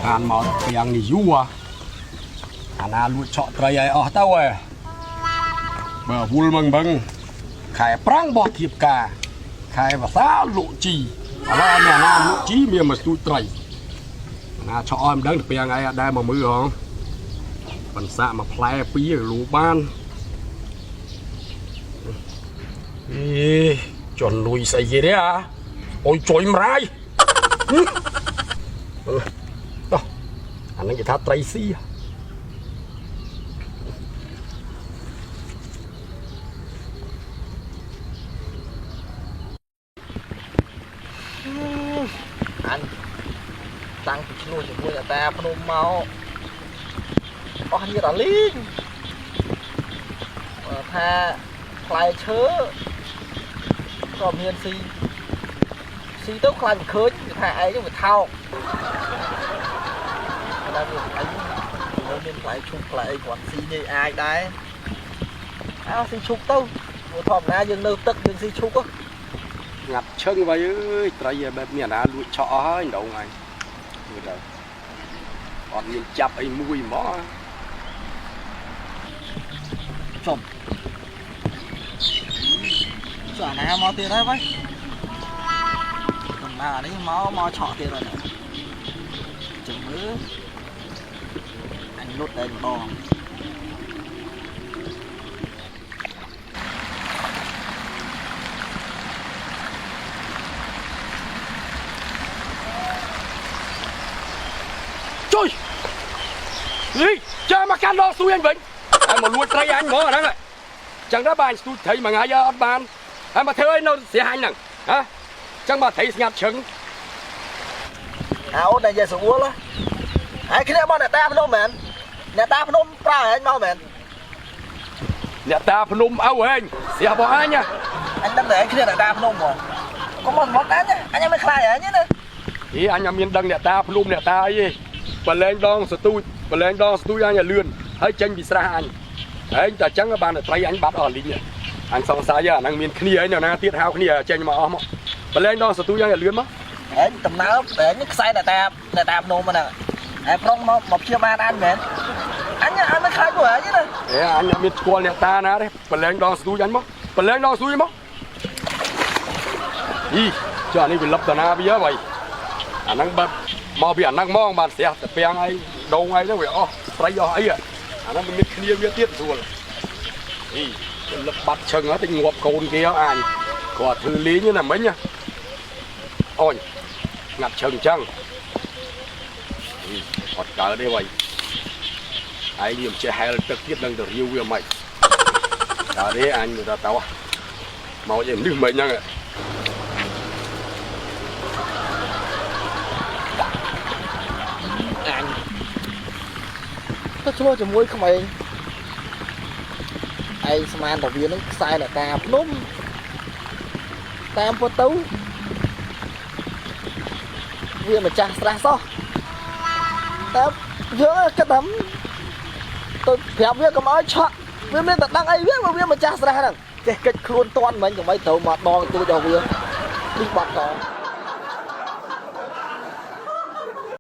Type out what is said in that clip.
អានមកពាំងនេះយូរអាណាលួចឆក់ត្រីឲ្យអស់ទៅហ៎បើវល់មឹងបឹងខែប្រាំងបោះធៀបការខែវស្សាលក់ជីឥឡូវមានអាណាលក់ជីមានមកស្ទូចត្រីអាណាឆក់ឲ្យមិនដឹងទៅពាំងអីអត់ដែរមកមើលហងបន្សាក់មកផ្លែពីរលូបានអេចន់លុយស្អីគេទេអាអូយចុយម្រាយ តោះអាហ្នឹងគេថាត្រីស៊ីហ៎ អញតាំងពីឈ្លោះជាមួយអាតាភ្នំមកអស់ញាតអាលីងបើថាផ្លែឈើក៏មានស៊ីស៊ីទៅខ្លាចមិនឃើញគេថាឯងហ្នឹងវាថោកតែវាអញមានផ្លែឈូកផ្លែអីគ្រាន់ស៊ីនេះអាចដែរអើស៊ីឈូកទៅព្រោះធម្មតាយើងនៅទឹកយើងស៊ីឈូកហ៎ ងាត់ឈឹងវ៉ៃអើយត្រីឯបែបនេះអាណាលួចឆក់អស់ហើយដងហើយមើលទៅអត់មានចាប់អីមួយហ្មង ចុំចុះអាណាមកទៀតហើយបើដំណើរនេះមកមកឆក់ទៀតហើយនេះចឹងមើលអញលុតតែម្ដង ជួយនេះចាំមកកាន់ដងស្ទួយអញវិញហើយមកលួចត្រីអញហ្មងអាហ្នឹងចឹងដែរបាទអញស្ទូចត្រីមួយថ្ងៃអត់បានហើយមកធ្វើអីនៅស្ទះអញហ្នឹងហ៎ចឹងមកត្រីស្ងាត់ឈឹង អោតែនិយាយស្រួលហើយគ្នាមកអ្នកតាភ្នំមែនអ្នកតាភ្នំប្រើឯងមកមែន អ្នកតាភ្នំឪហែងស្ទះរបស់អញ អញដឹងតែឯងគ្នាអ្នកតាភ្នំហ្មងកុំមកសម្លុតអញអញមិនខ្លាចឯងទេណា ហីអញអត់មានដឹងអ្នកតាភ្នំអ្នកតាអីទេបលែងដងស្ទូចបលែងដងស្ទូចអញឲ្យលឿនហើយចេញពីស្រះអញហើយតែចឹងបានតែត្រីអញបាត់អស់លីងអញសង្ស័យអាហ្នឹងមានគ្នាអីនៅណាទៀតហៅគ្នាចេញមកអស់មកបលែងដងស្ទូចអញឲ្យលឿនមក ឯងដំណើរឯងខ្សែអ្នកតាអ្នកតាភ្នំហ្នឹងឯងប្រុងមកមកព្យាបាលអញមែនអញអត់មិនខ្លាចពួកឯងទេណា អេអញអត់មានស្គាល់អ្នកតាណាទេបលែងដងស្ទូចអញមកបលែងដងស្ទូចមកអីចុះអានេះវាលឹបតាណាវាហ៎អាហ្នឹងបែបមកពីអាហ្នឹងហ្មងបានស្ទះតាពាំងអីដងអីហ្នឹងវាអស់ត្រីអស់អីអាហ្នឹងវាមានគ្នាវាទៀតស្រួលអីលឹបបាត់ឈឹងហើយទៅងាប់កូនគេអញគាត់ធ្វើលេងណាមិញអូនងាត់ឈឹងអញ្ចឹងអីអត់កើតទេវ៉ៃ ឯងវាមិនចេះហែលទឹកទៀតនឹងទៅរាវវាមិនដល់ទេអញទៅតោះមកឯនេះមិនហ្នឹង អញទៅឆ្លោះជាមួយក្មេងឯងស្មានតាវានឹងខ្សែអ្នកតាភ្នំតាមពុតទៅវាម្ចាស់ស្រះសោះតែយើងគិតថាទៅប្រាប់វាកុំឲ្យឆក់វាមានតែដឹងអីវាវាម្ចាស់ស្រះហ្នឹងចេះកិច្ចខ្លួនតន់មិញកុំឲ្យត្រូវមកដងទូចដល់វានេះបាត់ក